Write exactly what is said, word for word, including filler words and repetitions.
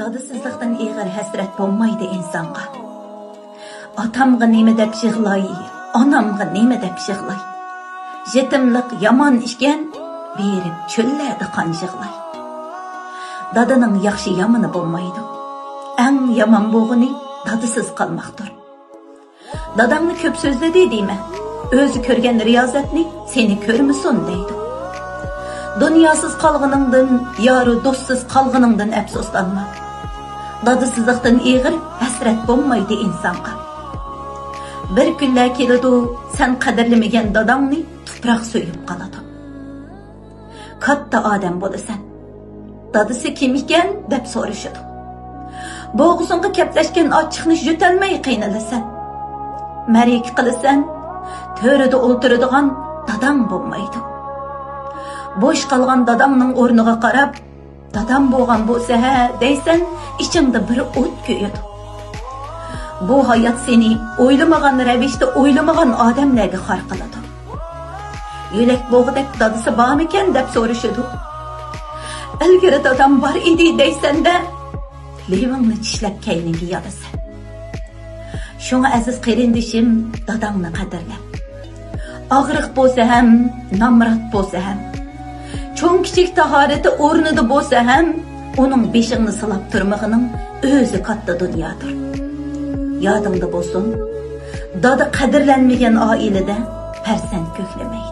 دادىسىزلىقتىن ئېغىر ھەسرەت بولمايدۇ ئىنسانغا. ئاتامغا نېمە دەپ يىغلاي، ئانامغا نېمە دەپ يىغلاي؟ يېتىملىق يامان ئىكەن، بېرىپ چۆللەردە قان يىغلاي. دادىنىڭ ياخشى يامىنى بولمايدۇ. ئەڭ يامان بولغىنى دادىسىز قالماقتۇر. داداڭنى كۆپ سۆزلىدى دېمە، ئۆزى كۆرگەن رىيازەتنى سېنى كۆرمىسۇن دەيدۇ. دۇنياسىز قالغىنىڭدىن، يارۇ دوستسىز قالغىنىڭدىن ئەپسۇسلانما. دادىسىزلىقتىن ئېغىر ھەسرەت بولمايدۇ ئىنسانغا. بىر كۈنلەر كېلىدۇ، سەن قەدىرلىمىگەن داداڭنى تۇپراق سۆيۈپ قالىدۇ. كاتتا ئادەم بولىسەن. دادىسى كىم ئىكەن دەپ سورىشىدۇ. بوغۇزۇڭغا كەپلەشكەن ئاچچىقنى يۆتەلمەي قىينىلىسەن. مەرىكە قىلىسەن، تۆرىدە ئولتۇرىدىغان داداڭ بولمايدۇ. بوش قالغان داداڭنىڭ ئورنىغا قاراپ، دادام بولغان بولسا ھە دەيسەن، ئىچىڭدە بىر ئوت كۆيىدۇ. بۇ ھايات سېنى ئويلىمىغان رەۋىشتە ئويلىمىغان ئادەملەرگە خار قىلىدۇ. يۆلەك بوغىدەك دادىسى بارمىكەن دەپ سورىشىدۇ. ئىلگىرى دادام بار ئىدى دەيسەندە، لېۋىڭنى چىشلەپ كەينىڭگە يالىسەن. شۇڭا ئەزىز قېرىندىشىم، داداڭنى قەدىرلە. ئاغرىق بولسا ھەم، نامرات بولسا ھەم، چوڭ كىچىك تاھارىتى ئورنىدا بولسا ھەم، ئۇنىڭ بېشىڭنى سىلاپ تۇرمىغىنىڭ ئۆزى كاتتا دۇنيادۇر. يادىڭدا بولسۇن، دادا قەدىرلەنمىگەن ئائىلىدە پەرزەنت كۆكلىمەيدۇ.